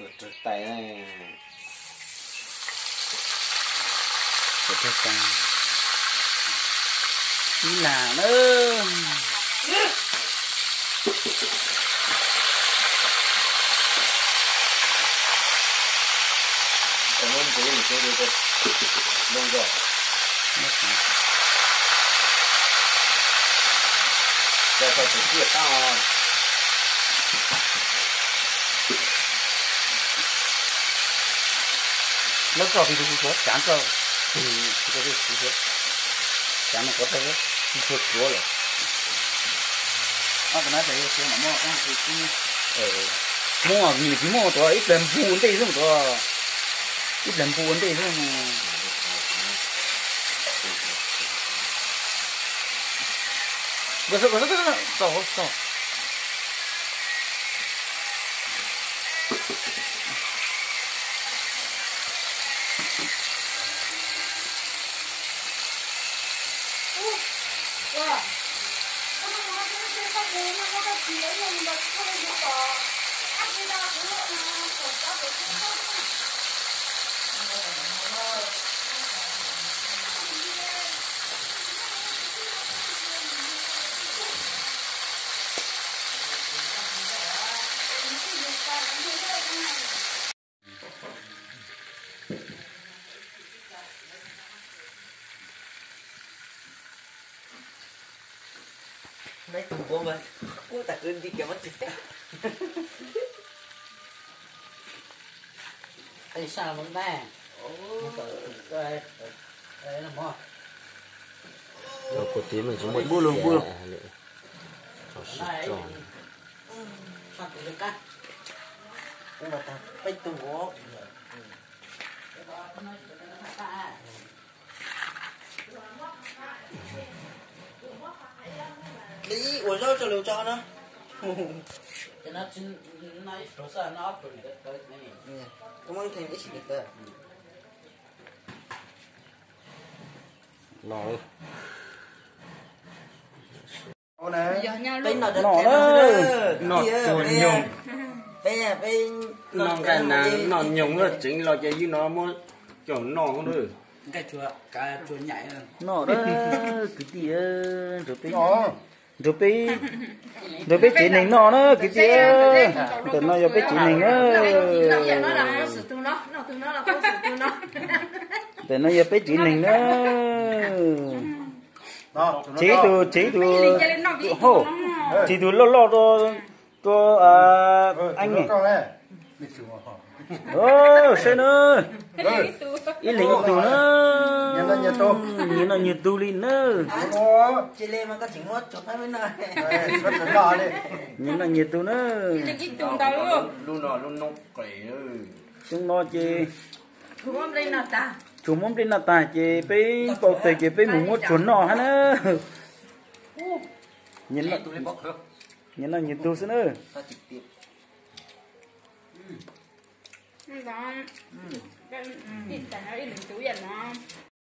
Tais, tais ib lag na. Lawv tso pib tus kuv tsuav, cav tso, tus kuv tsuav, cav no kuv tso, kuv tsuav tsuav lawm. Muab, nws tsis muaj tuav, ib pliag npu ua ntej xwb tuav, ib pliag npu ua ntej xwb. Tso, tso. Peb tug nquab mas, kuv tas kwv nti kiag muab tsis teb. Li sab los npaj. Kuv tiv mas tsis muaj dub lug dub lug. Peb tug nquab. Li ua zaub rau lus tso na. Muab theem ib sim tawv. Peb noj, noj tsuag nyoog, noj nqaij nas noj nyoog, tseev los ces yij no muab coj noj. Noj kwv tij, nrog peb, nrog peb, nrog peb tsev neeg noj na kwv tij. Ntawm no yog peb tsev neeg na. Ntawm no yog peb tsev neeg na. Tsev tus, tsev tus, hauj, tsev tus loj loj rau, rau eeb ne. Saib na, ib leeg ib tug na, nyias noj nyias tug li na. Nyias noj nyias tug na. Xyoo no ces tsuas muab nplej noj tag ces peb npau taws ces peb mus muab tsuag noj hab na. Nyias noj nyias tug xwb na.